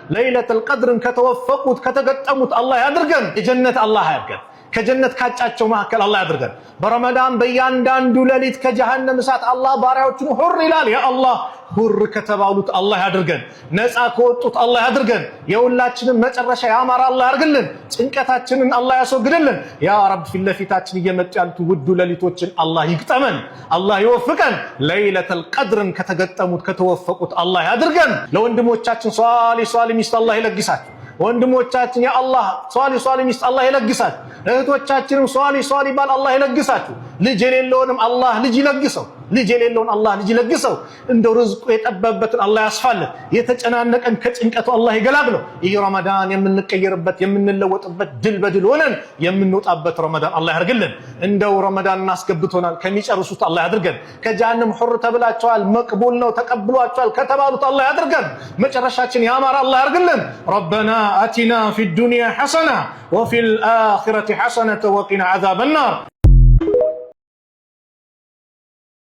ለይለተል ቀድርን ከተወፈቁት ከተገጠሙት አላህ ያድርገን። የጀነት አላህ ያድርገን። ከጀነት ካጫቸው መካከል አላህ ያድርገን። በረመዳን በእያንዳንዱ ሌሊት ከጀሃነም እሳት አላህ ባሪያዎቹን ሁር ይላል። ያ አላህ ሁር ከተባሉት አላህ ያድርገን። ነፃ ከወጡት አላህ ያድርገን። የሁላችንም መጨረሻ ያማረ አላህ ያድርግልን። ጭንቀታችንን አላህ ያስወግድልን። ያ ረብ ፊት ለፊታችን እየመጡ ያሉት ውዱ ሌሊቶችን አላህ ይግጠመን፣ አላህ ይወፍቀን። ለይለተል ቀድርን ከተገጠሙት ከተወፈቁት አላህ ያድርገን። ለወንድሞቻችን ሷሊ ሷሊ ሚስት አላህ ይለግሳቸው። ወንድሞቻችን የአላህ ሷሊ ሷሊ ሚስት አላህ ይለግሳችሁ። እህቶቻችንም ሷሊ ሷሊ ባል አላህ ይለግሳችሁ። ልጅ የሌለውንም አላህ ልጅ ይለግሰው። ልጅ የሌለውን አላህ ልጅ ይለግሰው። እንደው ርዝቁ የጠበበትን አላህ ያስፋለት። የተጨናነቀን ከጭንቀቱ አላህ ይገላግለው። ይህ ረመዳን የምንቀየርበት የምንለወጥበት ድል በድል ሆነን የምንወጣበት ረመዳን አላህ ያርግልን። እንደው ረመዳን እናስገብቶናል ከሚጨርሱት አላህ ያድርገን። ከጀሃነም ሑር ተብላቸዋል፣ መቅቡል ነው ተቀብሏቸዋል ከተባሉት አላህ ያድርገን። መጨረሻችን ያማረ አላህ ያርግልን። ربنا آتنا في الدنيا حسنة وفي الآخرة حسنة وقنا عذاب النار።